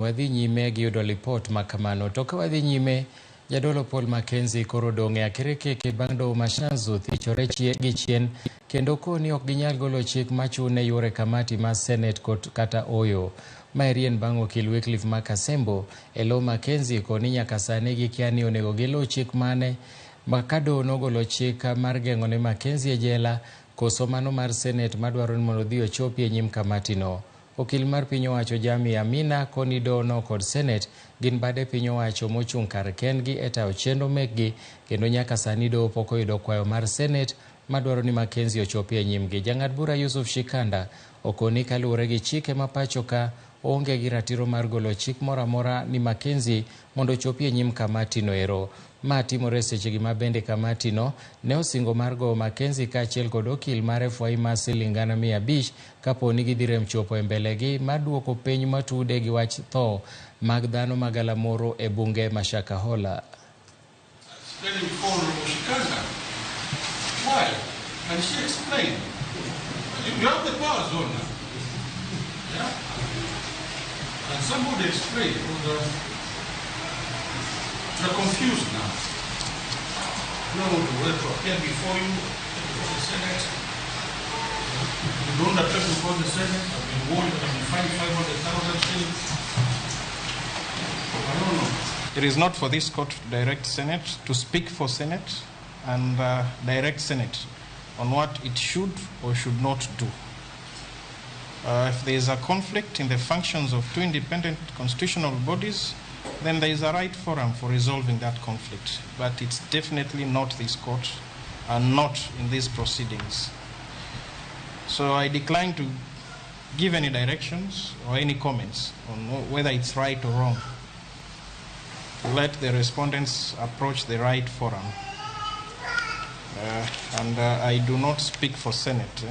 Wadhi nyime gi yudo lipot ma kamano. To ka wadhi nyime, Jadolo Paul Mackenzie koro odong' e akirikiki bang' doho ma Shanzu thichore gi chien kendo koni ok ginyal golo chik machune yuore kamati mar Senate kata oyo. Maeri en bang' okil Wycliffe Makasembo e lo Mackenzie koni nyaka sani gikia ni onego giluw chik mane ma ka doho nogolo chik mar geng'o ne Mackenzie e jela koso mano mar Senate madwaro ni mondo odhi ochopi e nyim kamati no. Okil mar piny owacho Jami Amina koni doho kod Senate gin bade piny owacho mochung' kar kendgi e tayo chenro mekgi kendo nyaka sani doho pok oyudo kwayo mar Senate madwaro ni Mackenzie ochopi e nyimgi. Jang'ad bura Yusuf Shikanda okoni kaluwore gi chike ma pacho ka oonge gi ratiro mar golo chik moro amora ni Mackenzie mondo ochopi e nyim kamati no ero. Ma timore sechegi ma bende kamati no ne osingo mar gowo Mackenzie kaachiel kod okil mare fwai mar siling 500,000 kapo ni gidhi rem chopo e mbelegi mar duoko penj matude gi wach tho mag dhano ma galamoro e bunge ma Shakahola. Explaining before Honorable Shikanda. Why? Can she explain? You have the power zone now. Yeah? Can somebody explain? Because we are confused now. You don't know whether to appear before you, before the Senate. You don't appear before the Senate. I've been warned that I've been fined 500,000 shillings. I don't know. It is not for this court to direct Senate, to speak for Senate and direct Senate on what it should or should not do. If there is a conflict in the functions of two independent constitutional bodies, then there is a right forum for resolving that conflict. But it's definitely not this court and not in these proceedings. So I decline to give any directions or any comments on whether it's right or wrong. Let the respondents approach the right forum. And I do not speak for Senate.